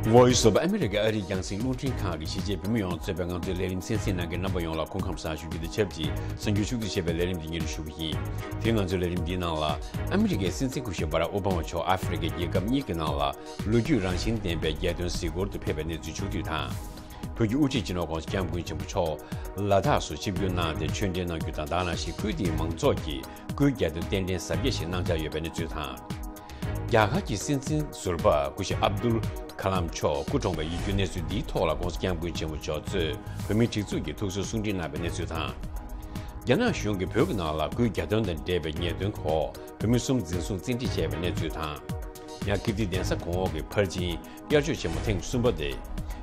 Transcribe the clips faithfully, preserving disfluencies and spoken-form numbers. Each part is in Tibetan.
Voice of America ཨ་རིའི་རྒྱང་སྲིང་རླུང་འཕྲིན་ཁང་གི་གཞིས་བྱེས་བོད་མི་ཡོངས་གཙོས་པའི་ང་ཚོའི་ལས་རིམ་གསན་གཟིགས་གནང་མཁན་རྣམ་པ་ཡོངས་ལ་སྐུ་ཁམས་བཟང་ཞུ་རྒྱུ་དང་ཆབས་ཅིག་གསར་འགྱུར་ཕྱོགས་བསྡུས་བྱས་པའི་ལས་རིམ་འདི་སྙན་སྒྲོན་ཞུ་གི་ཡིན། དེ་རིང་ང་ཚོའི་ལས་རིམ་འདིའི་ནང་ལ། ཨ་མི་རི་ཀའི་སྲིད་འཛིན་སྐུ་ཞབས་སྦ་རག་ཨོ་བྷ་མ་མཆོག་ཨ་ཧྥེ་རི་ཁའི་རྒྱལ་ཁབ་གཉིས་ཀྱི་ནང་ལ་ལོ་རྒྱུས་རང་བཞིན་ལྡན་པའི་རྒྱལ་དོན་གཟིགས་སྐོར་དུ་ཕེབས་པའི་གནས་ཚུལ་ཕྱོགས་བསྡུས་དང་། བོད་ཀྱི་དབུ་ཁྲིད་སྤྱི་ནོར་༸གོང་ས་༸སྐྱབས་མགོན་ཆེན་པོ་མཆོག་ལ་དྭགས་སུ་ཆིབས་བསྒྱུར་གནང་སྟེ་ཆོས་འབྲེལ་གནང་རྒྱུ་དང་། དེ་ནང་བཞིན་ཁུལ་དེའི་མང་ཚོགས་ཀྱིས་སྐུའི་རྒྱལ་དོན་རྟེན་འབྲེལ་གཟབ་རྒྱས་ཤིག་གནང་འཆར་ཡོད་པའི་གནས་ཚུལ་དང་། རྒྱ་གར་གྱི་སྲིད་འཛིན་ཟུར་པ་སྐུ་ཞབས་ཨབ་དུལ་ཁ་ལམ་མཆོག་སྐུ་གྲོངས་པའི་ཡིད་སྐྱོའི་གནས་ཚུལ་འདིའི་ཐོག་ལ་༸གོང་ས་༸སྐྱབས་མགོན་ཆེན་པོ་མཆོག་གཙོས་བོད་མིའི་སྒྲིག་འཛུགས་ཀྱིས་ཐུགས་གསོའི་གསུང་འཕྲིན་གནང་བའི་གནས་ཚུལ་དང་། རྒྱ་ནག་གཞུང་གིས་བོད་ཀྱི་ནང་ལ་སྐུའི་རྒྱལ་དོན་དང་འབྲེལ་བའི་ཉེས་དོན་འོག་བོད་མི་གསུམ་འཛིན་བཟུང་བཙན་ཁྲིད་བྱས་པའི་གནས་ཚུལ་དང་། ཡང་ཀིརྟི་གདན་ས་གོང་འོག་གི་ཕར་ཕྱིན་དབྱར་ཆོས་ཆེན་མོ་ཐེངས་གསུམ་པ་དེ་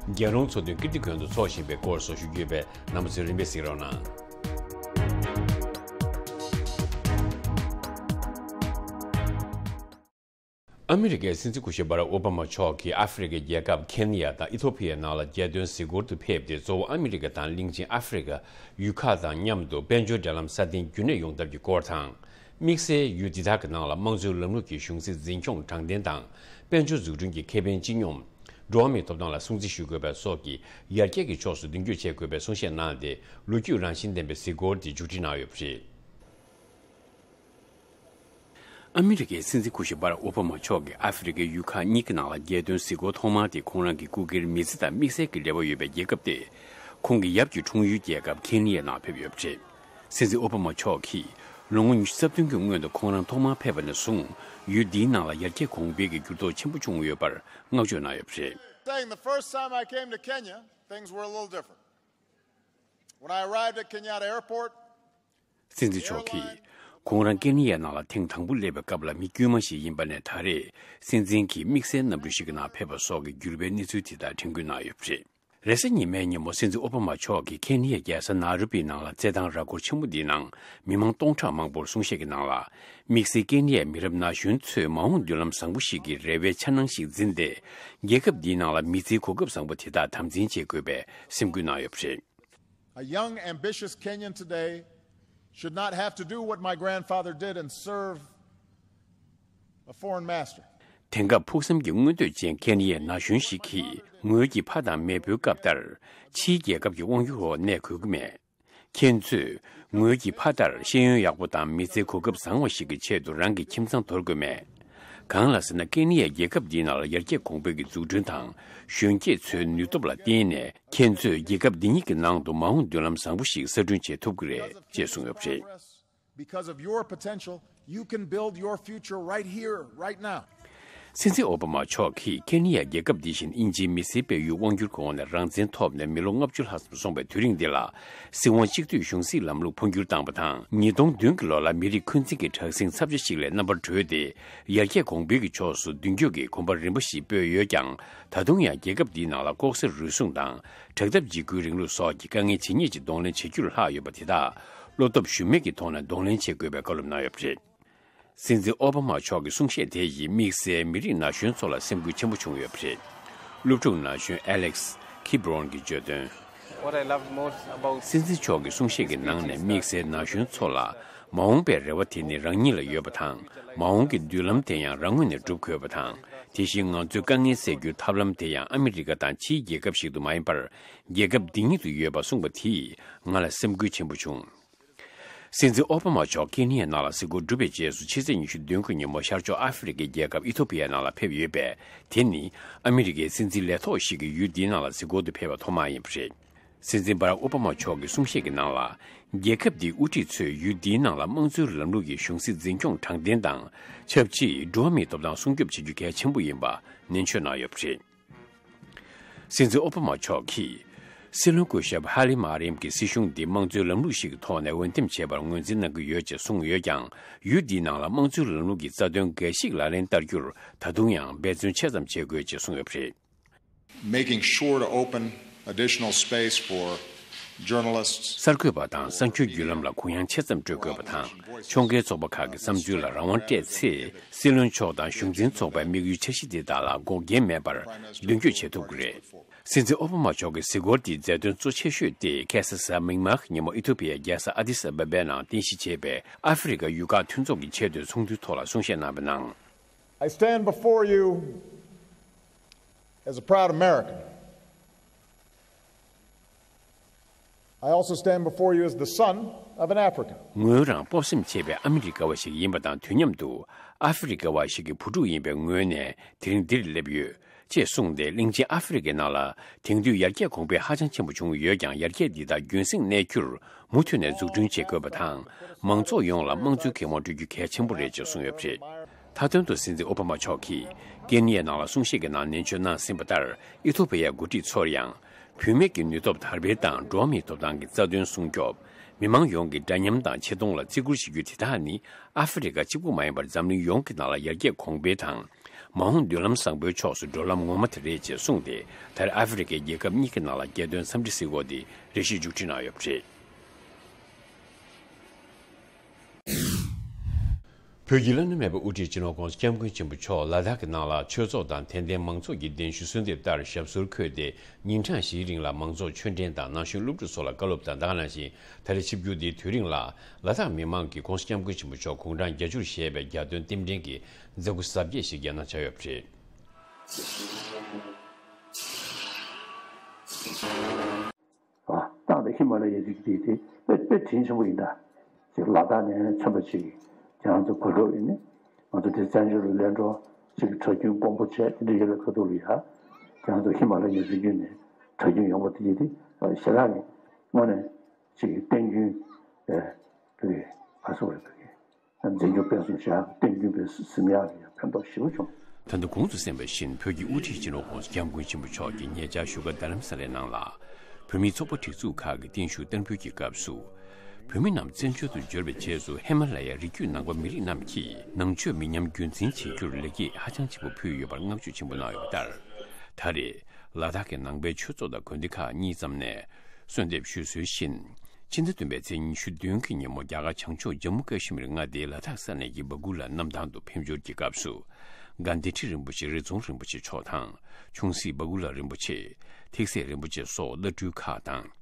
རྒྱལ་རོང་ཚོགས་འདུའི་ཀིརྟི་དགོན་དུ་འཚོགས་བཞིན་པའི་སྐོར་སོགས་ཞུ་རྒྱུ་ཡོད་པས། རྣམ་པ་ཚོས་རིམ་པས་གཟིགས་རོགས་གནང་། ཨ་མི་རི་ཀའི་སྲིད་འཛིན་སྐུ་ཞབས་སྦ་རག་ཨོ་བྷ་མ་མཆོག་གིས་ཨ་ཧྥེ་རི་ཀའི་རྒྱལ་ཁབ་ཁེན་ཡ་དང་ཨི་ཐོ་ཕི་ཡའི་ནང་ལ་རྒྱལ་དོན་གཟིགས་སྐོར་དུ་ཕེབས་ཏེ། གཙོ་བོ་ཨ་མི་རི་ཀ་དང་གླིང་ཆེན་ཨ་ཧྥེ་རི་ཀ་ཡུལ་ཁག་དང་མཉམ་དུ་དཔལ་འབྱོར་འབྲེལ་ལམ་སྲ་བརྟན་རྒྱུན་གནས་ཡོང་ཐབས་ཀྱི་སྐོར་དང་། དམིགས་བསལ་ཡུལ་འདི་དག་གི་ནང་ལ་དམངས་གཙོའི་ལམ་ལུགས་ཀྱི་གཞུང་སྲིད་འཛིན་སྐྱོང་དྲང་བདེན་དང་། དཔལ་འབྱོར་འཛུགས་སྐྲུན་གྱི་ཁེ་ཕན་སྤྱི་སྙོམས། འགྲོ་བ་མིའི་ཐོབ་ཐང་ལ་སྲུང་བརྩི་ཞུ་དགོས་པ་སོགས་ཀྱི་ཡར་རྒྱས་ཀྱི་ཕྱོགས་སུ་མདུན་སྐྱོད་བྱེད་དགོས་པའི་གསུང་བཤད་གནང་སྟེ། ལོ་རྒྱུས་རང་བཞིན་ལྡན་པའི་གཟིགས་སྐོར་དེ་མཇུག་སྒྲིལ་གནང་ཡོད་པ་རེད། ཨ་མི་རི་ཀའི་སྲིད་འཛིན་སྐུ་ཞབས་སྦ་རག་ཨོ་བྷ་མ་མཆོག་གིས་ཨ་ཧྥེ་རི་ཀའི་ཡུལ་ཁག་གཉིས་ཀྱི་ནང་ལ་རྒྱལ་དོན་གཟིགས་སྐོར་ཐོག་མ་དེ་ཁོང་རང་གི་སྐུ་སྒེར་མི་ཚེ་དང་དམིགས་བསལ་གྱི་འབྲེལ་བ་ཡོད་པའི་རྒྱལ་ཁབ་སྟེ། ཁོང་གི་ཡབ་ཀྱི་འཁྲུངས་ཡུལ་རྒྱལ་ཁབ་ཁེན་ཡའི་ནང་ཕེབས་ཡོད་པ་རེད། སྲིད་འཛིན་ཨོ་བྷ་མ་མཆོག་གིས་ལོ་ངོ་ཉི་ཤུ་རྩ་བདུན་གྱི་སྔོན་དུ་ཁོང་རང་ཐོག་མར་ཕེབས་པ་ནས་བཟུང་ཡུལ་འདིའི་ནང་ལ་ཡར་རྒྱས་གོང་འཕེལ་གྱི་འགྱུར་ལྡོག་ཆེན་པོ་བྱུང་ཡོད་པར་བསྔགས་བརྗོད་གནང་ཡོད་པ་རེད། Saying the first time I came to Kenya, things were a little different. When I arrived at Kenyatta Airport, སྲིད་འཛིན་མཆོག་གིས་ཁོང་རང་ཀེན་ཡའི་ནང་ལ་ཐེངས་དང་པོ་སླེབས་པའི་སྐབས་ལ་མི་དཀྱུས་མ་ཞིག་ཡིན་པ་ནས། ད་རེས་སྲིད་འཛིན་གྱིས་དམིགས་བསལ་གནམ་གྲུ་ཞིག་གི་ནང་ཕེབས་པ་སོགས་ཀྱི་འགྱུར་བའི་གནས་ཚུལ་དེ་དག་དྲན་སྐུལ་གནང་ཡོད་པ་རེད། རེས་གཟའ་ཉི་མའི་ཉིན་མོ་སྲིད་འཛིན་ཨོ་བྷ་མ་མཆོག་གིས་ཁེན་ཡའི་རྒྱལ་ས་ནཱ་རོ་པིའི་ནང་ལ་རྩེད་ཐང་ར་སྐོར་ཆེན་མོ་འདིའི་ནང་མི་མང་སྟོང་ཕྲག་མང་པོར་གསུང་བཤད་ཀྱི་ནང་ལ། དམིགས་བསལ་ཀེན་ཡའི་མི་རབས་ན་གཞོན་ཚོས་མ་འོངས་མདུན་ལམ་བཟང་པོ་ཞིག་གི་རེ་བའི་འཆར་སྣང་ཞིག་འཛིན་ཏེ། རྒྱལ་ཁབ་འདིའི་ནང་ལ་མི་ཚེའི་གོ་སྐབས་བཟང་པོ་དེ་དག་དམ་འཛིན་བྱེད་དགོས་པའི་སེམས་འགུལ་གནང་ཡོད་པ་རེད། A young, ambitious Kenyan today should not have to do what my grandfather did and serve a foreign master. དེང་སྐབས་ཕུགས་བསམ་གྱི་མངོན་འདོད་ཅན་ཁེན་ཡའི་ན་གཞོན་ཞིག་གིས་ངོས་ཀྱི་ཕ་དང་མེས་པོའི་སྐབས་ལྟར་ཕྱིའི་རྒྱལ་ཁབ་ཀྱི་དབང་སྒྱུར་འོག་གནས་དགོས་ཀྱི་མེད། ཁྱེད་ཚོས་ངོས་ཀྱི་ཕ་ལྟར་ཤེས་ཡོན་ཡག་པོ་དང་མི་ཚེ་གོ་སྐབས་བཟང་བ་ཞིག་གི་ཆེད་དུ་རང་གི་ཁྱིམ་ཚང་དོར་དགོས་མེད། གང་ལ་ཟེར་ན། ཀེན་ཡའི་རྒྱལ་ཁབ་འདིའི་ནང་ལ་ཡར་རྒྱས་གོང་འཕེལ་གྱི་འཛུགས་སྐྲུན་དང་གཞོན་སྐྱེས་ཚོའི་ནུས་སྟོབས་ལ་བརྟེན་ནས། ཁྱེད་ཚོས་རྒྱལ་ཁབ་འདི་ཉིད་ཀྱི་ནང་དུ་མ་འོངས་མདུན་ལམ་བཟང་པོ་ཞིག་གསར་སྐྲུན་བྱེད་ཐུབ་ཀྱི་རེད་ཅེས་གསུངས་ཡོད་པ་རེད། Because of your potential, you can build your future right here, right now. སྲིད་འཛིན་ཨོ་བྷ་མ་མཆོག་གིས་ཁེན་ཡའི་རྒྱལ་ཁབ་འདི་བཞིན་དབྱིན་ཇིའི་མི་སེར་སྤེལ་ཡུལ་དབང་སྒྱུར་གྱི་འོག་ནས་རང་བཙན་ཐོབ་ནས་མི་ལོ་ལྔ་བཅུ་ལྷག་ཙམ་སོང་བའི་དུས་རིང་འདི་ལ། སྲིད་དབང་གཅིག་སྡུད་གཞུང་སྲིད་ལམ་ལུགས་འཕོ་འགྱུར་བཏང་བ་དང་། ཉིས་སྟོང་བདུན་གྱི་ལོ་ལ་མི་རིགས་འཁོན་འཛིན་གྱི་དྲག་ཟིང་ཚབས་ཆེ་ཞིག་ལས་རྣམ་པར་གྲོལ་ཏེ། ཡར་རྒྱས་གོང་འཕེལ་གྱི་ཕྱོགས་སུ་མདུན་སྐྱོད་ཀྱི་གོམ་པ་རིམ་པ་ཞིག་སྤོས་ཡོད་ཀྱང་། ད་དུང་ཡང་རྒྱལ་ཁབ་འདིའི་ནང་ལ་ལྐོག་ཟ་རུལ་སུངས་དང་། དྲག་འཐབ་འཇིགས་སྐུལ་རིང་ལུགས་སོགས་ཀྱི་དཀའ་ངལ་ཇི་སྙེད་ཅིག་གདོང་ལེན་བྱེད་རྒྱུར་ལྷག་ཡོད་པ་དེ་དག་བློ་སྟོབས་ཞུམ་མེད་ཀྱི་ཐོག་ནས་གདོང་ལེན་བྱེད་དགོས་པའི་བཀའ་སློབ་གནང་ཡོད་པ་རེད། སྲིད་འཛིན་ཨོ་བྷ་མ་མཆོག་གི་གསུང་བཤད་དེ་ཡིས་དམིགས་བསལ་མི་རིགས་ན་གཞོན་ཚོ་ལ་སེམས་འགུལ་ཆེན་པོ་བྱུང་ཡོད་པ་རེད། སློབ་ཕྲུག་ན་གཞོན་ཨེ་ལེག་སི་ཁི་བྷི་རོན་གྱིས་བརྗོད་དོན། What I love most about སྲིད་འཛིན་མཆོག་གི་གསུང་བཤད་ཀྱི་ནང་ནས་དམིགས་བསལ་ན་གཞོན་ཚོ་ལ་མ་འོངས་པའི་རེ་བ་དེ་ནི་རང་ཉིད་ལ་ཡོད་པ་དང་། མ་འོངས་ཀྱི་མདུན་ལམ་དེ་ཡང་རང་ངོས་ནས་སྒྲུབ་དགོས་པ་དང་། དེ་བཞིན་ང་ཚོའི་དཀའ་ངལ་སེལ་རྒྱུའི་ཐབས་ལམ་དེ་ཡང་ཨ་མི་རི་ཀ་དང་ཕྱིའི་རྒྱལ་ཁབ་ཞིག་ཏུ་མ་ཡིན་པར། རྒྱལ་ཁབ་འདི་ཉིད་དུ་ཡོད་པ་གསུངས་པ་དེས་ང་ལ་སེམས་འགུལ་ཆེན་པོ་བྱུང་། སྲིད་འཛིན་ཨོ་བྷ་མ་མཆོག་ཀེན་ཡའི་ནང་ལ་གཟིགས་སྐོར་གྲུབ་པའི་རྗེས་སུ། ཕྱི་ཚེས་ཉི་ཤུ་བདུན་གྱི་ཉིན་མོ་ཤར་ཕྱོགས་ཨ་ཧྥེ་རི་ཁའི་རྒྱལ་ཁབ་ཨི་ཐོ་པི་ཡའི་ནང་ལ་ཕེབས་ཡོད་པས། དེ་ནི་ཨ་མི་རི་ཀའི་སྲིད་འཛིན་ལས་ཐོག་ཞིག་གིས་ཡུལ་འདིའི་ནང་ལ་གཟིགས་སྐོར་དུ་ཕེབས་པ་ཐོག་མ་ཡིན་པ་རེད། སྲིད་འཛིན་སྦ་རག་ཨོ་བྷ་མ་མཆོག་གི་གསུང་བཤད་ཀྱི་ནང་ལ། རྒྱལ་ཁབ་འདིའི་དབུ་ཁྲིད་ཚོས་ཡུལ་འདིའི་ནང་ལ་དམངས་གཙོའི་ལམ་ལུགས་ཀྱི་གཞུང་སྲིད་འཛིན་སྐྱོང་དྲང་བདེན་དང་། ཆབས་ཅིག་འགྲོ་བ་མིའི་ཐོབ་ཐང་སྲུང་སྐྱོབ་བྱེད་རྒྱུ་གལ་ཆེན་པོ་ཡིན་པ་ནན་བརྗོད་གནང་ཡོད་པ་རེད། སྲིད་འཛིན་ཨོ་བྷ་མ་མཆོག་གིས། སྲིད་བློན་སྐུ་ཞབས་ཧ་ལི་མ་རིམ་གྱི་སྲིད་གཞུང་འདི་དམངས་གཙོའི་ལམ་ལུགས་ཤིག་གི་ཐོག་ནས་འོས་འདེམས་བྱས་པར་ངོས་འཛིན་གནང་གི་ཡོད་ཅེས་གསུངས་ཡོད་ཀྱང་། ཡུལ་འདིའི་ནང་ལ་དམངས་གཙོའི་ལམ་ལུགས་ཀྱི་རྩ་དོན་འགའ་ཞིག་ལག་ལེན་བསྟར་རྒྱུར་ད་དུང་ཡང་འབད་བརྩོན་ཆེ་ཙམ་བྱེད་དགོས་ཅེས་གསུངས་ཡོད་པ་རེད། Making sure to open additional space for journalists. གསར་འགོད་པ་དང་གསར་འགྱུར་བརྒྱུད་ལམ་ལ་གུ་ཡངས་ཆེ་ཙམ་སྤྲོད་དགོས་པ་དང་། ཕྱོགས་འགལ་ཚོགས་པ་ཁག་གི་བསམ་ཚུལ་ལ་རང་དབང་སྤྲད་ཚེ། སྲིད་བློན་མཆོག་དང་གཞུང་འཛིན་ཚོགས་པའི་དམིགས་ཡུལ་འཆར་གཞི་དེ་དག་ལ་འགོག་རྐྱེན་མེད་པར་མདུན་སྐྱོད་བྱེད་ཐུབ་ཀྱི་རེད། སྲིད་འཛིན་ཨོ་བྷ་མ་མཆོག་གི་གཟིགས་སྐོར་དེའི་མཛད་དོན་གཙོ་ཆེ་ཤོས་དེ་ཁ་སང་གཟའ་མིག་དམར་གྱི་ཉིན་མོ་ཨི་ཐོ་པི་ཡའི་རྒྱལ་ས་ཨ་དིས་ཨ་བ་བའི་ནང་རྟེན་གཞི་བྱས་པའི་ཨ་ཧྥེ་རི་ཁ་ཡུལ་ཁག་མཐུན་ཚོགས་ཀྱི་ཆེས་མཐོའི་ཚོགས་འདུའི་ཐོག་ལ་གསུང་བཤད་གནང་བའི་ནང་། I stand before you As a proud American, I also stand before you as the son of an African. ངོས་རང་སྤོབས་སེམས་ཆེ་བའི་ཨ་མི་རི་ཀ་བ་ཞིག་ཡིན་པ་དང་། དུས་མཉམ་དུ་ཨ་ཧྥེ་རི་ཀ་བ་ཞིག་གི་བུ་ཕྲུག་ཡིན་པའི་ངོས་ནས་དེ་རིང་འདིར་སླེབས་ཡོད། ཅེས་གསུངས་ཏེ། གླིང་ཆེན་ཨ་ཧྥེ་རི་ཀའི་ནང་ལ་དེང་དུས་ཡར་རྒྱས་གོང་འཕེལ་ཧ་ཅང་ཆེན་པོ་བྱུང་ཡོད་ཀྱང་། ཡར་རྒྱས་འདི་དག་རྒྱུན་སྲིང་གནས་རྒྱུར་མུ་མཐུད་ནས་འཛུགས་སྐྲུན་བྱེད་དགོས་པ་དང་། མང་ཚོགས་ཡོངས་ལ་དམངས་གཙོའི་གད་མོ་སྤྲོད་རྒྱུ་གལ་ཆེན་པོ་རེད་ཅེས་གསུངས་ཡོད་པ་རེད། མཐའ་དོན་དུ་སྲིད་འཛིན་ཨོ་བྷ་མ་མཆོག་གིས་ཀེན་ཡའི་ནང་ལ་གསུང་བཤད་ཀྱི་ནང་ནན་བརྗོད་གནང་ཟིན་པ་ལྟར། ཨི་ཐོ་པི་ཡའི་འགོ་ཁྲིད་ཚོར་ཡང་། བུད་མེད་ཀྱི་ནུས་སྟོབས་དར་སྤེལ་དང་། འགྲོ་བ་མིའི་ཐོབ་ཐང་གི་རྩ་དོན་སྲུང་སྐྱོབ། མི་མང་ཡོངས་ཀྱི་འདྲ་མཉམ་དང་ཆེ་མཐོང་ལ་བརྩི་བཀུར་བྱེད་རྒྱུ་དེ་དག་ནི་ཨ་ཧྥེ་རི་ཀ་གཅིག་པུ་མ་ཡིན་པར་འཛམ་གླིང་ཡོངས་ཀྱི་ནང་ལ་ཡར་རྒྱས་གོང་འཕེལ་དང་། མ་འོངས་མདུན་ལམ་བཟང་པོའི་ཕྱོགས་སུ་འགྲོ་ལམ་ངོ་མ་དེ་རེད་ཅེས་གསུངས་ཏེ། མཐར་ཨ་ཧྥེ་རི་ཀའི་རྒྱལ་ཁབ་གཉིས་ཀྱི་ནང་ལ་རྒྱལ་དོན་འཚམས་འདྲི་གཟིགས་སྐོར་དེ་རེ་ཞིག་མཇུག་སྒྲིལ་གནང་ཡོད་པ་རེད། བོད་ཀྱི་བླ་ན་མེད་པའི་དབུ་ཁྲིད་སྤྱི་ནོར་༸གོང་ས་༸སྐྱབས་མགོན་ཆེན་པོ་མཆོག་ལ་དྭགས་ཀྱི་ནང་ལ་ཆོས་ཚོགས་དང་དད་ལྡན་མང་ཚོགས་ཀྱི་གདན་ཞུ་གསོལ་འདེབས་ལྟར་ཞབས་སོར་འཁོད་དེ། ཉིན་གྲངས་བཞིའི་རིང་ལ་མང་ཚོགས་ཆོས་འབྲེལ་དང་ན་གཞོན་སློབ་ཕྲུག་སོགས་ལ་བཀའ་སློབ་དང་། ད་ག་ནང་བཞིན་ད་རེས་ཆིབས་བསྒྱུར་འདིའི་དུས་རིང་ལ་ལ་དྭགས་མི་མང་གིས་༸གོང་ས་༸སྐྱབས་མགོན་ཆེན་པོ་མཆོག་དགུང་གྲངས་བརྒྱད་ཅུར་བཞེས་པའི་རྒྱ་སྟོན་རྟེན་འབྲེལ་གྱི་མཛད་སྒོ་གཟབ་རྒྱས་ཤིག་རྒྱ་ནག་ཆགས་ཡོད་པ་རེད། ཨ། ཏང་དང་ཧི་མ་ལ་ཡའི་རི་རྒྱུད་དེ་དཔེ་དཔེ་དྲིན་ཆེན་པོ་ཡིན་ད། ཅིག་ལ་དྭགས་ནས་མཚོན་པ་ཅིག་ཁྱེད་རང་ཚོ་གོ་སྒྲོག་ཡིན་ནི། ང་ཚོ་དེ་བཙན་བྱོལ་ལ་གླེང་གྲོགས་ཅིག་གྲྭ་རྒྱུན་དཀོན་པོ་བྱས་དེ་འདྲ་ཡོད་པའི་ཁ་ཐུག་ལ་ཡ། ཁྱེད་རང་ཚོ་ཧི་མ་ལ་ཡའི་རི་རྒྱུད་ནས་གྲྭ་རྒྱུན་ཡོང་བ་དེ་ཡིན་དེ་ཞེ་དྲག་གི་དངོས་གནས་ཅིག་བསྟན་རྒྱུན་ཨེ་བོད་ཀྱི་ཁ་སོག་རེད་བོད་ཀྱི། འཛིན་སྐྱོང་སྤེལ་གསུམ་བྱ་བརྟན་རྒྱུན་པའི་ཟིན་ཡག་ལ་ཡང་ཕན་ཐོགས་ཞེ་པོ་བྱུང་། ད་དུང་གོང་དུ་གསན་པ་བཞིན་བོད་ཀྱི་དབུ་ཁྲིད་སྤྱི་ནོར་༸གོང་ས་༸སྐྱབས་མགོན་ཆེན་པོ་མཆོག་གིས་ཉེ་ཆར་བཞུགས་སྒར་རྡ་རམ་ས་ལའི་ནང་ལ། བོད་མིའི་ཚོགས་པ་སྒྲིག་འཛུགས་ཁག་གི་རྟེན་བཞུགས་བསྟར་འབུལ་གྱི་སྐབས་སུ། བོད་མི་རྣམས་བཙན་བྱོལ་དུ་འབྱོར་བའི་རྗེས་སུ་ཧི་མ་ལ་ཡའི་རི་རྒྱུད་ནང་པ་མི་རིགས་རྣམས་ཀྱིས་ནང་ཆོས་མི་ཉམས་རྒྱུན་འཛིན་བྱེད་རྒྱུར་ལེགས་སྐྱེས་ཧ་ཅང་ཆེན་པོ་ཕུལ་ཡོད་པར་བསྔགས་བརྗོད་ཆེན་པོ་གནང་ཡོད་པ་ལྟར། ད་རེས་ལ་དྭགས་ཀྱི་ནང་པའི་ཆོས་ཚོགས་དང་དགོན་སྡེ་ཁག་གཉིས་ཙམ་ནས་གསོལ་འདེབས་ཞུས་སྲོལ་བཞིན། ཕྱི་ཟླ་བདུན་པའི་ཚེས་ཉི་ཤུ་བདུན་གྱི་ཉིན་མོ་རྒྱ་གར་བྱང་ཕྱོགས་ཇམ་མུ་ཀ་ཤི་མིར་མངའ་སྡེའི་ལ་དྭགས་ས་གནས་ཀྱི་སྦ་ཀུ་ལ་གནམ་ཐང་དུ་ཕེབས་འབྱོར་གྱི་སྐབས་སུ། དགའ་ལྡན་ཁྲི་རིན་པོ་ཆེ་རི་རྫོང་རིན་པོ་ཆེ་མཆོག་དང་། ཆུང་སྲིད་སྦ་ཀུ་ལ་རིན་པོ་ཆེ། ཐེག་སྲས་རིན་པོ་ཆེ་སོགས་བླ་སྤྲུལ་ཁག་དང་།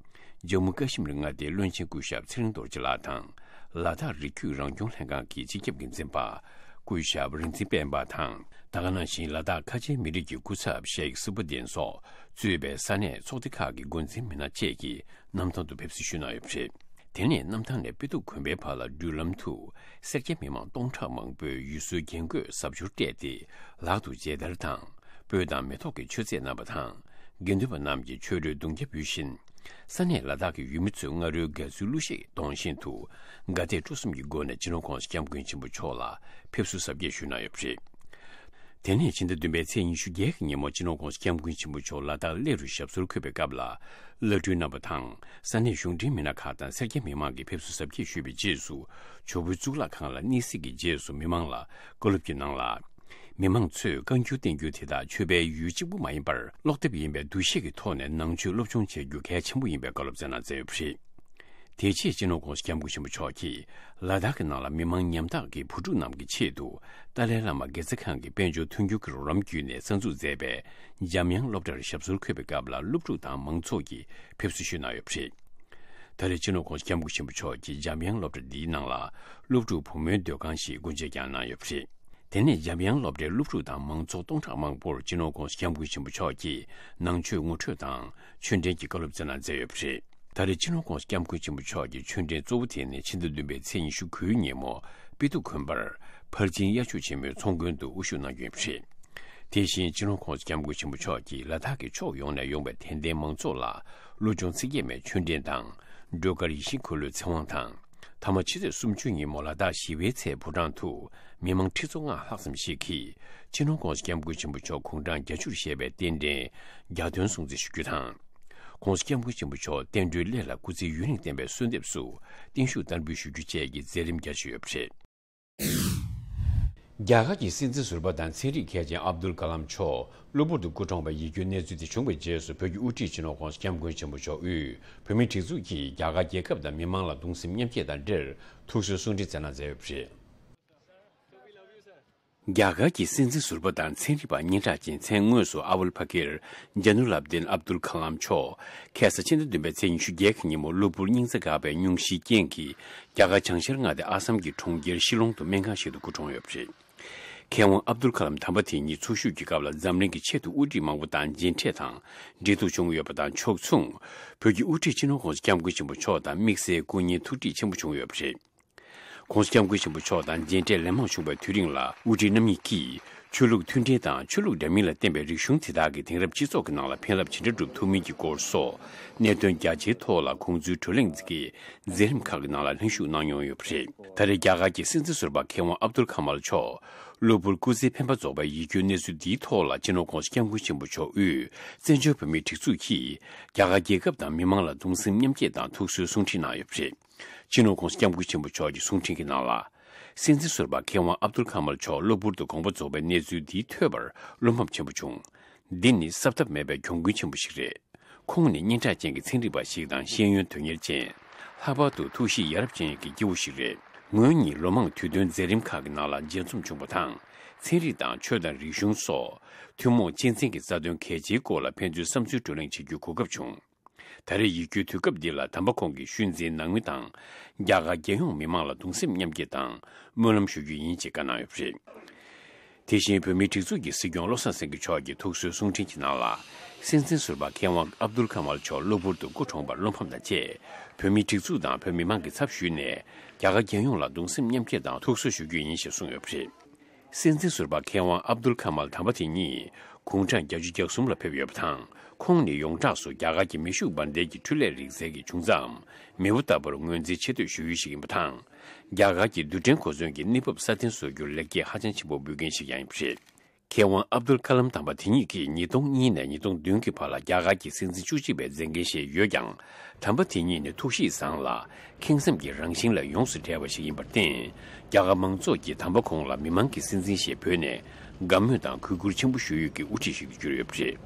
ཇམ་མུ་ཀ་ཤི་མིར་མངའ་སྡེའི་བློན་ཆེན་སྐུ་ཞབས་ཚེ་རིང་རྡོ་རྗེ་ལགས་དང་། ལ་དྭགས་རིགས་རྒྱུད་རང་སྐྱོང་ལྷན་ཁང་གི་སྤྱི་ཁྱབ་འགན་འཛིན་པ། སྐུ་ཞབས་རིག་འཛིན་སྤེན་པ་དང་། ད་ག་ནང་བཞིན་ལ་དྭགས་ཁ་ཆེའི་མི་རིགས་ཀྱི་སྐུ་ཚབ་ཤེག་སུ་བུ་དིན་སོགས་གཙོས་པའི་ས་གནས་ཚོགས་སྡེ་ཁག་གི་འགོ་འཛིན་མི་སྣ་བཅས་ཀྱིས་གནམ་ཐང་དུ་ཕེབས་བསུ་ཞུས་གནང་ཡོད་པ་རེད། དེ་ནས་གནམ་ཐང་ནས་དཔེ་ཐུབ་དགོན་པའི་བར་ལ་འགྲུལ་ལམ་དུ། སེར་སྐྱ་མི་མང་སྟོང་ཕྲག་མང་པོས་ཡུལ་སྲོལ་རྒྱན་གོས་གཟབ་མཆོར་སྤྲས་ཏེ། ལག་ཏུ་མཇལ་དར་དང་། སྤོས་དང་མེ་ཏོག་གི་མཆོད་རྫས་བསྣམས་པ་དང་། དགེ་འདུན་པ་རྣམས་ཀྱིས་ཆོས་གྲོལ་གདུང་རྒྱབ་ཕུལ་བཞིན། ས་གནས་ལ་དྭགས་ཀྱི་ཡུལ་མི་ཚོས་སྔ་རོལ་དགའ་བསུའི་གླུ་གཞས་གཏོང་བཞིན་དུ། དགའ་དད་སྤྲོ་གསུམ་གྱི་སྒོ་ནས་སྤྱི་ནོར་༸གོང་ས་༸སྐྱབས་མགོན་ཆེན་པོ་མཆོག་ལ་ཕེབས་བསུ་གཟབ་རྒྱས་ཞུས་གནང་ཡོད་པ་རེད། དེ་ནས་ཕྱི་ཟླ་བདུན་པའི་ཚེས་ཉི་ཤུ་བརྒྱད་ཀྱི་ཉིན་མོ་སྤྱི་ནོར་༸གོང་ས་༸སྐྱབས་མགོན་ཆེན་པོ་མཆོག་ལ་དྭགས་གླེ་རུ་ཞབས་སོར་འཁོད་པའི་སྐབས་ལ། བླ་སྤྲུལ་རྣམ་པ་དང་། ས་གནས་གཞུང་འབྲེལ་མི་སྣ་ཁག་དང་སེར་སྐྱ་མི་མང་གིས་ཕེབས་བསུ་གཟབ་རྒྱས་ཞུས་པའི་རྗེས་སུ། ཇོ་བོའི་གཙུག་ལག་ཁང་ལ་གནས་གཟིགས་ཀྱི་རྗེས་སུ་མི་མང་ལ་བཀའ་སློབ་ཀྱི་ནང་ལ། མི་མང་ཚོས་བཀའ་འགྱུར་བསྟན་འགྱུར་དེ་དག་ཆོས་པའི་ཡུལ་གཅིག་པུ་མ་ཡིན་པར་ཀློག་དེབ་ཡིན་པའི་འདུ་ཤེས་ཀྱི་ཐོག་ནས་ནང་ཆོས་སློབ་སྦྱོང་བྱེད་རྒྱུ་གལ་ཆེན་པོ་ཡིན་པའི་བཀའ་སློབ་སྩལ་གནང་མཛད་ཡོད་པ་རེད། དེ་རྗེས་སྤྱི་ནོར་༸གོང་ས་༸སྐྱབས་མགོན་ཆེན་པོ་མཆོག་གིས་ལ་དྭགས་ཀྱི་ནང་ལ་མི་མང་ཉམ་ཐག་གི་བུ་ཕྲུག་རྣམས་ཀྱི་ཆེད་དུ་ཏཱ་ལའི་བླ་མ་དགེ་རྩ་ཁང་གི་དཔལ་འབྱོར་མཐུན་འགྱུར་གྱི་རོགས་རམ་བརྒྱུད་ནས་གསར་འཛུགས་མཛད་པའི་འཇམ་དབྱངས་སློབ་གྲྭར་ཞབས་སོར་འཁོད་པའི་སྐབས་ལ་སློབ་ཕྲུག་དང་མང་ཚོགས་ཀྱིས་ཕེབས་བསུ་ཞུས་གནང་ཡོད་པ་རེད། ད་རེས་སྤྱི་ནོར་༸གོང་ས་༸སྐྱབས་མགོན་ཆེན་པོ་མཆོག་གིས་འཇམ་དབྱངས་སློབ་གྲྭ་འདིའི་ནང་ལ་སློབ་ཕྲུག་བུ་མོའི་སྡོད་ཁང་ཞིག་སྒོ་འབྱེད་ཀྱང་གནང་ཡོད་པ་རེད། དེ་ནས་འཇམ་དབྱངས་སློབ་གྲྭའི་སློབ་ཕྲུག་དང་མང་ཚོགས་སྟོང་ཕྲག་མང་པོར་སྤྱི་ནོར་༸གོང་ས་༸སྐྱབས་མགོན་ཆེན་པོ་མཆོག་གིས་ནང་ཆོས་ངོ་སྤྲོད་དང་ཆོས་འབྲེལ་གྱི་བཀའ་སློབ་སྩལ་གནང་མཛད་ཡོད་པ་རེད། ད་རེས་སྤྱི་ནོར་༸གོང་ས་༸སྐྱབས་མགོན་ཆེན་པོ་མཆོག་གི་ཆོས་འབྲེལ་གཙོ་བོ་དེ་ནི་ཕྱི་ཟླ་བདུན་པའི་ཚེས་ཉི་ཤུ་དགུའི་ཉིན་མོ་དཔེ་ཐུབ་དགོན་པར་ཕར་ཕྱིན་དབྱར་ཆོས་ཆེན་མོའི་ཚོགས་མགོན་དུ་དབུ་བཞུགས་གནང་རྒྱུ་ཡིན་པ་རེད། དེ་བཞིན་སྤྱི་ནོར་༸གོང་ས་༸སྐྱབས་མགོན་ཆེན་པོ་མཆོག་གིས་ལ་དྭགས་ཀྱི་ཕྱོགས་ཡོངས་ནས་ཡོང་བའི་དད་ལྡན་མང་ཚོགས་ལ་བློ་སྦྱོང་ཚིག་བརྒྱད་མའི་ཆོས་འབྲེལ་དང་། སྒྲོལ་དཀར་ཡིད་བཞིན་འཁོར་ལོའི་ཚེ་དབང་དང་། མཐའ་མ་ཕྱི་ཚེས་སུམ་ཅུ་ཉིན་མོ་ལ་དྭགས་ཞི་བའི་ཚལ་ཕོ་བྲང་དུ་མི་མང་ཁྲི་ཚོ་ལྔ་ལྷག་ཙམ་ཞིག་གིས་སྤྱི་ནོར་༸གོང་ས་༸སྐྱབས་མགོན་ཆེན་པོ་མཆོག་དགུང་གྲངས་བརྒྱད་ཅུར་བཞེས་པའི་རྟེན་འབྲེལ་རྒྱ་སྟོན་སྲུང་བརྩི་ཞུ་རྒྱུ་དང་། ༸གོང་ས་༸སྐྱབས་མགོན་ཆེན་པོ་མཆོག་བསྟན་འགྲོའི་སླད་ལ་སྐུ་ཚེ་ཡུན་རིང་བརྟན་པའི་གསོལ་འདེབས་སུ་བརྟན་བཞུགས་བསྟར་འབུལ་ཞུ་རྒྱུ་བཅས་ཀྱི་མཛད་རིམ་རྒྱ་ཆེ་ཡོད་པ་རེད། རྒྱ་གར་གྱི་སྲིད་འཛིན་ཟུར་པ་དང་ཚན་རིག་མཁས་ཅན་ཨབ་དུལ་ཀ་ལམ་མཆོག་གློ་བུར་དུ་སྐུ་གྲོངས་པའི་ཡིད་སྐྱོའི་གནས་ཚུལ་དེ་བྱུང་བའི་རྗེས་སུ། བོད་ཀྱི་དབུ་ཁྲིད་སྤྱི་ནོར་༸གོང་ས་༸སྐྱབས་མགོན་ཆེན་པོ་མཆོག་དབུས་བོད་མིའི་སྒྲིག་འཛུགས་ཀྱིས་རྒྱ་གར་རྒྱལ་ཁབ་དང་མི་མང་ལ་གདུང་སེམས་མཉམ་སྐྱེད་དང་འབྲེལ་ཐུགས་གསོའི་གསུང་འཕྲིན་སྩལ་གནང་མཛད་ཡོད་པ་རེད། རྒྱ་གར་གྱི་སྲིད་འཛིན་ཟུར་པ་དང་ཚན་རིག་པ་སྙན་གྲགས་ཅན་མཚན་དངོས་སུ་ཨ་ཝལ་ཕ་ཀིར་ཇ་ནུལ་ཨབ་དིན་ཨབ་དུལ་ཁ་ལམ་མཆོག་ཁ་སང་ཕྱི་ཟླ་བདུན་པའི་ཚེས་ཉི་ཤུ་བརྒྱད་ཀྱི་ཉིན་མོ་གློ་བུར་སྙིང་རྩ་འགག་པའི་སྙུང་གཞིའི་རྐྱེན་གྱིས། རྒྱ་གར་བྱང་ཤར་མངའ་སྡེ་ཨ་སམ་གྱི་གྲོང་ཁྱེར་ཤི་ལོང་དུ་སྨན་ཁང་ཞིག་ཏུ་སྐུ་གྲོངས་ཡོད་པ་རེད། མཁས་དབང་ཨབ་དུལ་ཁ་ལམ་དམ་པ་དེ་ཉིད་འཚོ་བཞུགས་ཀྱི་སྐབས་ལ་འཛམ་གླིང་གི་ཆེད་དུ་དབུ་ཁྲིད་མང་པོ་དང་མཇལ་འཕྲད་དང་འབྲེལ་གཏུག་བྱུང་ཡོད་པ་དང་ཕྱོགས་མཚུངས། བོད་ཀྱི་དབུ་ཁྲིད་སྤྱི་ནོར་༸གོང་ས་༸སྐྱབས་མགོན་ཆེན་པོ་མཆོག་དང་དམིགས་བསལ་སྐུ་ཉིད་ཐུགས་འཕྲད་ཆེན་པོ་བྱུང་ཡོད་པ་རེད། ༸གོང་ས་༸སྐྱབས་མགོན་ཆེན་པོ་མཆོག་དང་མཇལ་འཕྲད་ལན་མང་བྱུང་བའི་དུས་རིང་ལ། དབུ་ཁྲིད་རྣམ་གཉིས་ཀྱིས་ཆོས་ལུགས་མཐུན་སྒྲིལ་དང་ཆོས་ལུགས་འདྲ་མིན་ལ་བརྟེན་པའི་རིག་གཞུང་དེ་དག་གིས་དེང་རབས་སྤྱི་ཚོགས་ཀྱི་ནང་ལ་ཕན་རླབས་ཇི་འདྲ་སྒྲུབ་ཐུབ་མིན་གྱི་སྐོར་སོགས། གནད་དོན་རྒྱ་ཆེའི་ཐོག་ལ་ཁོང་ཚོའི་བགྲོ་གླེང་གི་མཛད་རིམ་ཁག་གི་ནང་ལ་ལྷན་ཞུགས་གནང་མྱོང་ཡོད་པ་རེད། ད་རེས་རྒྱ་གར་གྱི་སྲིད་འཛིན་ཟུར་པ་མཁས་དབང་ཨབ་དུལ་ཁ་མལ་མཆོག་གློ་བུར་སྐུ་ཚེ་འཕེན་པ་རྫོགས་པའི་ཡིད་སྐྱོའི་གནས་ཚུལ་འདིའི་ཐོག་ལ། སྤྱི་ནོར་༸གོང་ས་༸སྐྱབས་མགོན་ཆེན་པོ་མཆོག་དབུས་བཙན་བྱོལ་བོད་མིའི་སྒྲིག་འཛུགས་ཀྱིས་རྒྱ་གར་རྒྱལ་ཁབ་དང་མི་མང་ལ་གདུང་སེམས་མཉམ་སྐྱེད་དང་ཐུགས་གསོའི་གསུང་འཕྲིན་གནང་ཡོད་པ་རེད། སྤྱི་ནོར་༸གོང་ས་༸སྐྱབས་མགོན་ཆེན་པོ་མཆོག་གི་གསུང་འཕྲིན་གྱི་ནང་ལ། སྲིད་འཛིན་ཟུར་པ་མཁས་དབང་ཨབ་དུལ་ཁ་མལ་མཆོག་གློ་བུར་དུ་དགོངས་པ་རྫོགས་པའི་གནས་ཚུལ་འདི་ཐོས་པར་བློ་ཕམ་ཆེན་པོ་བྱུང་། འདི་ནི་གསབ་ཐབས་མེད་པའི་གྱོང་གུན་ཆེན་པོ་ཞིག་རེད། ཁོང་ནི་སྙན་གྲགས་ཅན་གྱི་ཚན་རིག་པ་ཞིག་དང་ཤེས་ཡོན་དོན་གཉེར་ཅན། ལྷག་པར་དུ་ཐུགས་གཤིས་ཡ་རབས་ཅན་གྱི་སྐྱེ་བོ་ཞིག་རེད། ངོས་གཉིས་ལོ་མང་དུས་སྟོན་མཛད་རིམ་ཁག་གི་ནང་ལ་མཇལ་འཛོམས་བྱུང་བ་དང་། ཚན་རིག་དང་ཆོས་དང་རིག་གཞུང་སོགས་ཐུན་མོང་གཅེས་འཛིན་གྱི་རྩ་དོན་གལ་ཆེའི་སྐོར་ལ་ཕན་ཚུན་བསམ་ཚུལ་བགྲོ་གླེང་བྱེད་རྒྱུའི་གོ་སྐབས་བྱུང་། ད་རེས་ཡིད་སྐྱོའི་དུས་སྐབས་འདི་ལ། དམ་པ་ཁོང་གི་ཤུལ་འཛིན་ནང་མི་དང་། རྒྱ་གར་རྒྱལ་ཡོངས་མི་མང་ལ་གདུང་སེམས་མཉམ་སྐྱེད་དང་སྨོན་ལམ་ཞུ་རྒྱུ་ཡིན་ཅེས་བཀའ་གནང་ཡོད་པ་རེད། དེ་བཞིན་བོད་མིའི་སྒྲིག་འཛུགས་ཀྱི་སྲིད་སྐྱོང་བློ་བཟང་སེང་གེ་མཆོག་གིས་ཐུགས་གསོའི་གསུང་འཕྲིན་གྱི་ནང་ལ། སྲིད་འཛིན་ཟུར་པ་མཁས་དབང་ཨབ་དུལ་ཁ་མལ་མཆོག་གློ་བུར་དུ་སྐུ་གྲོངས་པར་བློ་ཕམ་དང་བཅས། བོད་མིའི་སྒྲིག་འཛུགས་དང་བོད་མི་མང་གི་ཚབ་ཞུས་ནས། རྒྱ་གར་རྒྱལ་ཡོངས་ལ་གདུང་སེམས་མཉམ་སྐྱེད་དང་ཐུགས་གསོ་ཞུ་རྒྱུ་ཡིན་ཞེས་གསུངས་ཡོད་པ་རེད། སྲིད་འཛིན་ཟུར་པ་མཁས་དབང་ཨབ་དུལ་ཁ་མལ་དམ་པ་དེ་ཉིད་དགུང་གྲངས་བརྒྱད་ཅུ་གྱ་གསུམ་ལ་ཕེབས་ཡོད་པ་དང་། ཁོང་ནི་ཡོངས་གྲགས་སུ་རྒྱ་གར་གྱི་མེ་ཤུགས་འབར་མདེལ་གྱི་འཕྲུལ་ལས་རིག་རྩལ་གྱི་འབྱུང་རྩའམ་མེས་པོ་ལྟ་བུར་ངོས་འཛིན་ཆེ་བསྟོད་ཞུ་ཡུལ་ཞིག་ཡིན་པ་དང་། རྒྱ་གར་གྱི་རྡུལ་ཕྲན་གོ་མཚོན་གྱི་གནས་བབ་སྲ་བརྟན་བཟོ་རྒྱུར་ལེགས་སྐྱེས་ཧ་ཅང་ཆེན་པོ་འབུལ་མཁན་ཞིག་ཀྱང་ཡིན་པ་རེད། མཁས་དབང་ཨབ་དུལ་ཁ་ལམ་དམ་པ་དེ་ཉིད་ཀྱིས་ཉིས་སྟོང་གཉིས་ནས་ཉིས་སྟོང་བདུན་གྱི་བར་ལ་རྒྱ་གར་གྱི་སྲིད་འཛིན་བཅུ་གཅིག་པའི་མཛད་འགན་བཞེས་ཡོད་ཀྱང་། དམ་པ་དེ་ཉིད་ནི་ཐུགས་གཤིས་བཟང་ལ། ཁེངས་སེམས་ཀྱི་རང་བཞིན་ལ་ཡོངས་སུ་འབྲེལ་བ་ཞིག་ཡིན་པར་བརྟེན། རྒྱ་གར་མང་ཚོགས་ཀྱིས་དམ་པ་ཁོང་ལ་མི་མང་གི་སྲིད་འཛིན་ཞེས་འབོད་ནས། དགའ་མོས་དང་གུས་བཀུར་ཆེན་པོ་ཞུ་ཡུལ་གྱི་དབུ་ཁྲིད་ཞིག་ཏུ་གྱུར་ཡོད་པ་རེད།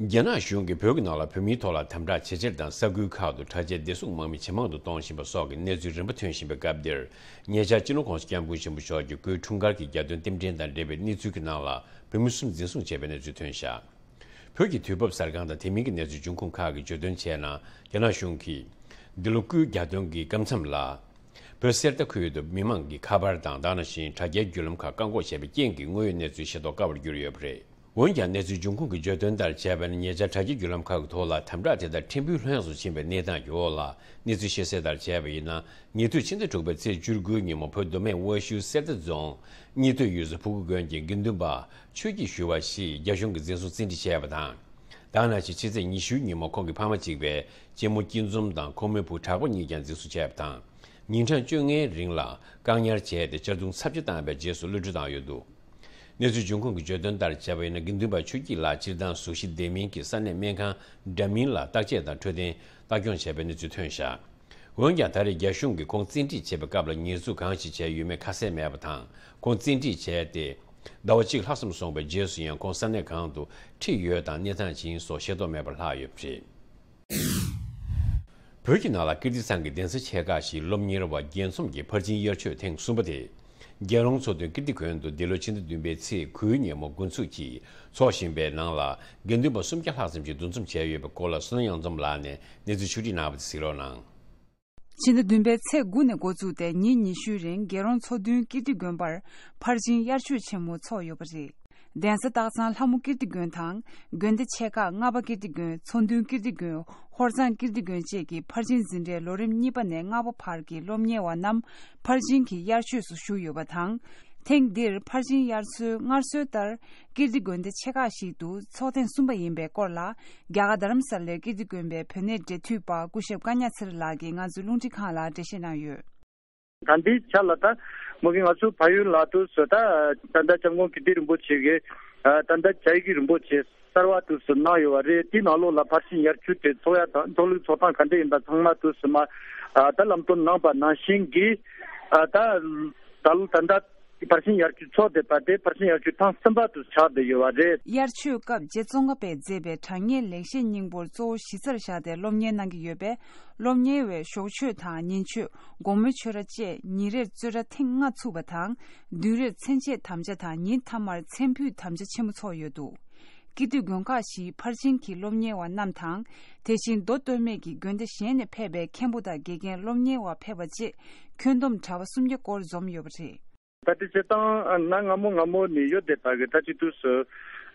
རྒྱ་ནག་གཞུང་གིས་བོད་ཀྱི་ནང་ལ་བོད་མིའི་ཐོག་ལ་དམ་དྲག་ཇེ་ཆེར་དང་། ས་ཁུལ་ཁག་ཏུ་དྲག་ཆས་བདེ་སྲུང་དམག་མི་ཇེ་མང་དུ་གཏོང་བཞིན་པ་སོགས་ཀྱི་གནས་ཚུལ་རིམ་པ་ཐོན་བཞིན་པའི་སྐབས་འདིར། ཉེ་ཆར་སྤྱི་ནོར་༸གོང་ས་༸སྐྱབས་མགོན་ཆེན་པོ་མཆོག་གི་སྐུའི་འཁྲུངས་སྐར་གྱི་རྒྱལ་སྟོན་རྟེན་འབྲེལ་དང་འབྲེལ་བའི་གནས་ཚུལ་གྱི་ནང་ལ། བོད་མི་གསུམ་འཛིན་བཟུང་བྱས་པའི་གནས་ཚུལ་ཐོན་བཞག་བོད་ཀྱི་དུས་བབ་གསར་ཁང་དང་དེ་མིན་གྱི་གནས་ཚུལ་འབྱུང་ཁུངས་ཁག་གིས་བརྗོད་དོན་བྱས་ན། རྒྱ་ནག་གཞུང་གིས་འདི་ལོ་སྐུའི་རྒྱལ་སྟོན་གྱི་སྐབས་མཚམས་ལ། བོད་གསེར་རྟ་ཁུལ་དུ་མི་མང་གི་ཁ་པར་དང་། དེ་ནང་བཞིན་དྲ་རྒྱའི་བརྒྱུད་ལམ་ཁག་བཀག་འགོག་བྱས་པའི་རྐྱེན་གྱིས། དངོས་ཡོད་གནས་ཚུལ་ཤེས་རྟོགས་དཀའ་བར་གྱུར་ཡོད་པ་རེད། འོན་ཀྱང་། གནས་ཚུལ་འབྱུང་ཁུངས་ཀྱིས་བརྗོད་དོན་ལྟར་བྱས་པ་ན། ཉེ་ཆར་དྲ་རྒྱའི་བརྒྱུད་ལམ་ཁག་གི་ཐོག་ལ་དམ་དྲག་དེ་དག་ཕྲན་བུ་ལྷོད་ཡངས་སུ་ཕྱིན་པའི་གནས་སྟངས་ཀྱི་འོག་ལ། གནས་ཚུལ་ཤེས་གསལ་ལྟར་བྱས་པ་ཡིན་ན། ཉེ་དུས་ཕྱི་ཟླ་དྲུག་པའི་ཚེས་བཅུ་དགུ་ཉིན་མོ། བོད་མདོ་སྨད་དབར་གཞུང་གསེར་རྟ་རྫོང་གཉིས་སྟོད་ཡུལ་ཚོ་ཕུ་གུ་དགོན་གྱི་དགེ་འདུན་པ་ཆོས་སྐྱིད་ཞུ་བ་ཞིག་རྒྱ་གཞུང་གིས་འཛིན་བཟུང་བཙན་ཁྲིད་བྱས་པ་དང་། དེ་ནང་བཞིན་ཕྱི་ཚེས་ཉི་ཤུ་ཉིན་མོ། ཁོང་གི་ཕ་མ་གཅིག་པའི་གཅེན་མོ་སྐྱིད་འཛོམས་དང་ཁོ་མོའི་བུ་གྲགས་པ་གཉིས་ཀྱང་འཛིན་བཟུང་བྱས་པ་དང་། ཉིན་གྲངས་བཅོ་ལྔའི་རིང་ལ་བཀག་ཉར་བྱས་ཏེ། གཅར་རྡུང་ཚབས་ཆེ་བཏང་བའི་རྗེས་སུ་གློད་བཀྲོལ་བཏང་ཡོད་འདུག་གནས་ཚུལ་འབྱུང་ཁུངས་ཀྱིས་བརྗོད་དོན་ལྟར་བྱས་པ་ཡིན་ན། དགེ་འདུན་པ་ཆོས་སྐྱིད་ལགས་སྤྱིར་བཏང་གཟུགས་གཞི་བདེ་མིན་གྱི་ས་གནས་སྨན་ཁང་འདྲ་མིན་ལ་བརྟག་དཔྱད་དང་འཕྲོད་བསྟེན་ལྟ་སྐྱོང་བྱས་པའི་གནས་ཚུལ་ཐོན་བཞག་འོན་ཀྱང་། ད་རེས་རྒྱ་གཞུང་གིས་ཁོང་བཙན་ཁྲིད་བྱེད་པའི་སྐབས་ལ་ཉེས་འཛུགས་གང་ཞིག་བྱས་ཡོད་མེད་ཁ་གསལ་མེད་པ་དང་། ཁོང་བཙན་ཁྲིད་བྱས་ཏེ་ཟླ་བ་གཅིག་ལྷག་ཙམ་སོང་བའི་རྗེས་སུ་ཡང་ཁོང་ས་གནས་གང་དུ་ཁྲིད་ཡོད་དང་གནས་སྟངས་ཇི་ཡིན་སོགས་ཤེས་རྟོགས་མེད་པར་ལྷག་ཡོད་པ་རེད། བོད་ཀྱི་ནང་ལ་ཀིརྟི་ཚང་གི་གདན་ས་ཆེ་ཁག་ཞིག་སློབ་གཉེར་བ་རྒྱས་འཛོམས་ཀྱིས་ཕར་ཕྱིན་དབྱར་ཆོས་ཐེངས་གསུམ་པ་དེ། རྒྱལ་རོང་ཚོགས་འདུའི་ཀིརྟི་དགོན་དུ་འདི་ལོ་ཕྱི་ཟླ་བདུན་པའི་ཚེས་དགུའི་ཉིན་མོ་འགོ་འཛུགས་ཀྱིས་འཚོགས་བཞིན་པའི་ནང་ལ། དགེ་འདུན་པ་སུམ་བརྒྱ་ལྷག་ཙམ་ཞིག་འདུ་འཛོམས་བྱས་ཡོད་པའི་སྐོར་ལ། བསོད་ནམས་གཡང་འཛོམས་ལགས་ནས་གནས་ཚུལ་ཕྱོགས་སྒྲིག་གནང་བ་དེ་གཟིགས་རོགས་གནང་། ཕྱི་ཟླ་བདུན་པའི་ཚེས་དགུ་ནས་འགོ་བཙུགས་ཏེ་ཉིན་ཉི་ཤུའི་རིང་རྒྱལ་རོང་ཚོགས་འདུའི་ཀིརྟི་དགོན་པར་ཕར་ཕྱིན་དབྱར་ཆོས་ཆེན་མོ་འཚོགས་ཡོད་པ་རེད། གདན་ས་སྟག་ཚང་ལྷ་མོ་ཀིརྟི་དགོན་དང་། དགོན་སྡེ་ཆེ་ཁག་ལྔ་པ་ཀིརྟི་དགོན། ཚོགས་འདུའི་ཀིརྟི་དགོན། ཧོར་གཙང་ཀིརྟི་དགོན་བཅས་ཀྱི་ཕར་ཕྱིན་འཛིན་གྲྭའི་ལོ་རིམ་གཉིས་པ་ནས་ལྔ་པ་བར་གྱི་སློབ་གཉེར་བ་རྣམས་ཕར་ཕྱིན་གྱི་དབྱར་ཆོས་སུ་ཞུགས་ཡོད་པ་དང་། ཐེངས་འདིར་ཕར་ཕྱིན་དབྱར་ཚོའི་སྔར་སྲོལ་ལྟར། ཀིརྟི་དགོན་སྡེ་ཆེ་ཁག་ཞིག་ཏུ་ཚོགས་ཐེངས་གསུམ་པ་ཡིན་པའི་སྐོར་ལ། རྒྱ་གར་རྡ་རམ་ས་ལའི་ཀིརྟི་དགོན་པའི་བོད་གནས་འབྲེལ་མཐུད་པ་སྐུ་ཞབས་ཀ་ཉ་ཚེ་རིང་ལགས་ཀྱིས་ང་ཚོའི་རླུང་འཕྲིན་ཁང་ལ་འགྲེལ་བཤད་གནང་ཡོད། ད་ལྟའི་ཆ་ལ་ད་མོ་གི་ང་ཚོའི་ཕ་ཡུལ་ལ་དུས་སུ་ད་ད་ལྟ་སྐྱབས་མགོན་ཀིརྟི་རིན་པོ་ཆེ་གི་ད་ལྟ་བྱ་ཡི་གི་རིན་པོ་ཆེ་གསར་བ་དུས་སུ་གནང་ཡོད་པ་རེད། དེའི་ནང་ལོགས་ལ་ཕར་ཕྱིན་དབྱར་ཆོས་དེ་ཚོགས་ཡ་དང་ཚོགས་ལུགས་ཚོགས་སྟངས་ག་འདྲ་ཡིན་པ་ཚང་མ་དུས་སུ་མ་ད་ལམ་སྟོན་གནང་པ་ནང་བཞིན་གྱི་ད་ད་ལོ་ད་ལྟ། ཕར་ཕྱིན་དབྱར་ཆོས་ཚོགས་བསྡད་པ་དེ་ཕར་ཕྱིན་དབྱར་ཆོས་ཐེངས་གསུམ་པ་དུ་ཆགས་བསྡད་ཡོད་པ་རེད། དབྱར་ཆོས་སྐབས་རྗེ་ཙོང་ཁ་པས་མཛད་པའི་དྲང་ངེས་ལེགས་བཤད་སྙིང་པོར་གཙོ་བོ་གཞི་རྩར་བཞག་སྟེ་སློབ་གཉེར་གནང་གི་ཡོད་པས། སློབ་གཉེར་བས་ཞོགས་ཆོས་དང་ཉིན་ཆོས། དགོང་མོའི་ཆོས་ར་བཅས་ཉིན་རེར་རྩོད་ར་ཐེངས་ལྔ་ཚུགས་པ་དང་། བདུན་རེར་མཚན་བཅས་དམ་བཅའ་དང་ཉིན་མཐའ་མར་མཚན་ཕུད་དམ་བཅའ་ཆེན་མོ་ཚོགས་ཡོད་འདུག་སྐྱིད་སྡུག་དགོན་ཁག་བཞིའི་ཕར་ཕྱིན་གྱི་སློབ་གཉེར་བ་རྣམས་དང་། དེ་བཞིན་མདོ་སྟོད་སྨད་ཀྱི་དགོན་སྡེ་གཞན་ནས་ཕེབས་པའི་མཁན་པོ་དང་དགེ་རྒན་སློབ་གཉེར་བ་ཕེབས་པ་བཅས་ཁྱོན་བསྡོམས་གྲྭ་པ་སུམ་བརྒྱ་སྐོར་འཛོམས་ཡོད་པ་རེད། ད་ལྟའི་སྤྱིར་བཏང་གནའ་སྔ་མོ་སྔ་མོ་ནས་ཡོད་བསྡད་པ་གི་ད་ཅིག་དུས་སུ་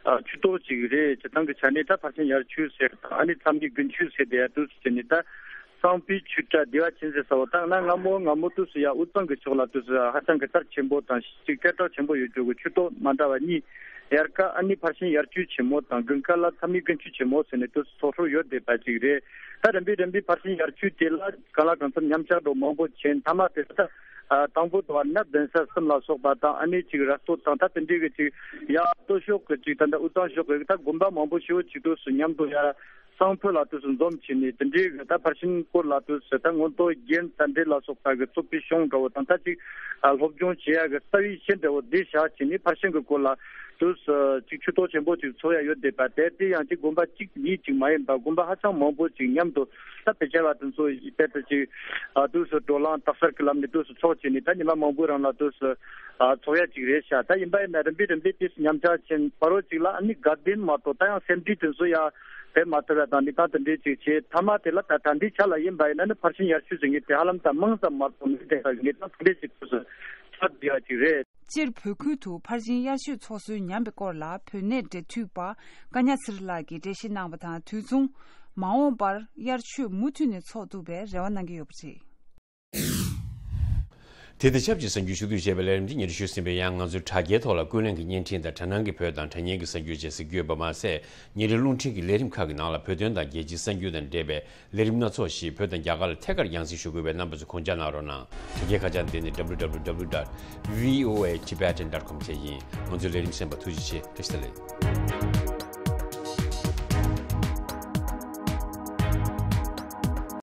ཆོས་ཐོག་ཅིག་རེད། སྤྱིར་བཏང་གི་ཆ་ནས་ད་ཕར་ཕྱིན་ཡར་ཆོས་ཟེར་དང་ཨ་ནི་མཚམས་བསྡུས་དགུན་ཆོས་ཟེར་བསྡད་ཡ་དུས་སུ་བྱས་ནས་ད་གསང་ཕུའི་ཆོས་གྲྭ་བདེ་བ་ཆེན་ཟེར་ས་བོ་དང་གནའ་སྔ་མོ་སྔ་མོ་དུས་སུ་ཡ་དབུས་གཙང་གི་ཕྱོགས་ལ་དུས་སུ་ཧ་ཅང་གི་དར་ཆེན་པོ་དང་ཅིག་སྐད་གྲགས་ཆེན་པོ་ཡོད་རྒྱུ་གི་ཆོས་ཐོག་མ་འདྲ་བ་གཉིས། དབྱར་ཁ་ཨ་ནི་ཕར་ཕྱིན་ཡར་ཆོས་ཆེན་མོ་དང་དགུན་ཁ་ལ་མཚམས་བསྡུས་དགུན་ཆོས་ཆེན་མོ་ཟེར་ནས་དུས་སུ་ཚོགས་སྲོལ་ཡོད་བསྡད་པ་ཅིག་རེད། ད་རིམ་པས་རིམ་པས་ཕར་ཕྱིན་ཡར་ཆོས་དེ་ལ་གང་ལ་གང་འཚམ་ཉམས་ཆག་འགྲོ་མང་པོ་ཕྱིན། མཐའ་མ་དེ་ད་དང་པོ་དུ་བ་ནད་གདོན་ས་གསུམ་ལ་སོགས་པ་དང་ཨ་ནི་ཅིག་ར་སྟོད་དང་ད་དེ་འདྲའི་གི་ཅིག་ཡ་སྟོད་ཕྱོགས་གི་ཅིག་ད་ད་དབུས་གཙང་ཕྱོགས་གི་ད་དགོན་པ་མང་པོ་ཞེ་པོ་ཅིག་དུས་སུ་མཉམ་དུ་ཡ་གསང་ཕུ་ལ་དུས་སུ་འཛོམས་ཕྱིན་ནས་དེ་འདྲའི་གི་ད་ཕར་ཕྱིན་སྐོར་ལ་དུས་སུ་ད་མངོན་རྟོགས་རྒྱན་ད་འདྲའི་ལ་སོགས་པ་གི་རྩོད་པའི་གཞུང་འདྲ་བོ་དང་ད་ཅིག་སློབ་སྦྱོང་བྱེད་ཡ་གི་རྩ་བའི་ཤེས་འདྲ་བོ་འདི་བཞག་ཕྱིན་ནས་ཕར་ཕྱིན་གི་སྐོར་ལ་དུས་སུ་ཅིག་ཆོས་ཐོག་ཆེན་པོ་ཅིག་ཚོགས་ཡ་ཡོད་བསྡད་པ་དེ་དེ་ཡང་ཅིག་དགོན་པ་གཅིག་གཉིས་ཅིག་མ་ཡིན་པ་དགོན་པ་ཧ་ཅང་མང་པོ་ཅིག་མཉམ་དུ་ད་དཔེ་ཆ་བ་དེ་ཚོ་དཔེ་དེ་ཅིག་དུས་སུ་བགྲོ་གླེང་རྟགས་གསལ་གི་ལམ་ནས་དུས་སུ་ཚོགས་བྱས་ནས་ད་ཉི་མ་མང་པོའི་རིང་ལ་དུས་སུ་ཚོགས་ཡ་ཅིག་རེད་ཤག་ད་ཡིན་པ་ཡིན་ན་རིམ་པས་རིམ་པས་དུས་སུ་ཉམས་ཆག་ཕྱིན་བར་རོ་ཅིག་ལ་ཨ་ནི་དགའ་ལྡན་མ་གཏོགས་ད་ཡང་སེམས་སྒྲིག་དེ་ཚོ་ཡ་དེ་མ་ཐུབ་ཡ་དང་འདི་དང་དེ་འདྲའི་ཅིག་བྱས་མཐའ་མ་དེ་ལ་ད་ད་འདི་ཆ་ལ་ཡིན་པ་ཡིན་ན་ནི་ཕར་ཕྱིན་ཡར་ཞུ་ཟེར་མཁན་དེ་ཧ་ལམ་ད་མང་ཙམ་མ་གཏོགས་མི་བསྡད་པ་ངེས་ཙམ་དེ་འདྲའི་ཅིག་དུས་སུ་ཆགས་བསྡད་ཡ་ཅིག་རེད། སྤྱིར་བོད་ཁུལ་དུ་ཕར་ཕྱིན་དབྱར་ཆོས་ཚོགས་སྲོལ་ཉམས་པའི་སྐོར་ལ་བོད་གནས་འབྲེལ་མཐུད་པ་ཀ་ཉ་ཚེ་རིང་ལགས་ཀྱིས་འགྲེལ་བཤད་གནང་བ་དང་དུས་མཚུངས་མ་འོངས་པར་དབྱར་ཆོས་མུ་མཐུད་ནས་ཚོགས་ཐུབ་པའི་རེ་བ་གནང་གི་ཡོད་པ་རེད། དེ་དང་ཆབས་ཅིག་གསར་འགྱུར་ཞུ་གཏུག་ཅེས་པའི་ལས་རིམ་འདི་ཉིན་རེ་ཞུ་ཟིན་པའི་ཡང་ང་ཚོའི་དྲ་རྒྱའི་ཐོག་ལ་ཀུན་གླེང་གི་བརྙན་འཕྲིན་དང་དྲ་སྣང་གི་བོད་དང་དྲ་བརྙན་གྱི་གསར་འགྱུར་བཅས་གཟིགས་རྒྱུ་ཡོད་པ་མ་ཟད། ཉིན་རེའི་རླུང་འཕྲིན་གྱི་ལས་རིམ་ཁག་གི་ནང་ལ་བོད་དོན་དང་རྒྱལ་སྤྱིའི་གསར་འགྱུར་དང་འབྲེལ་བའི་ལས་རིམ་སྣ་ཚོགས་ཤིག་བོད་དང་རྒྱ་གར་ལ་ཐད་ཀར་རྒྱང་སྲིང་ཞུ་དགོས་པའི་རྣམ་པ་ཚོ་དགོངས་འཇགས་གནང་རོགས་གནང་། དྲ་རྒྱའི་ཁ་བྱང་འདི་ནི་www dot voatibetan dot com བཅས་ཡིན། ང་ཚོའི་ལས་རིམ་གསན་པར་ཐུགས་རྗེ་ཆེ། བཀྲ་ཤིས་བདེ་ལེགས།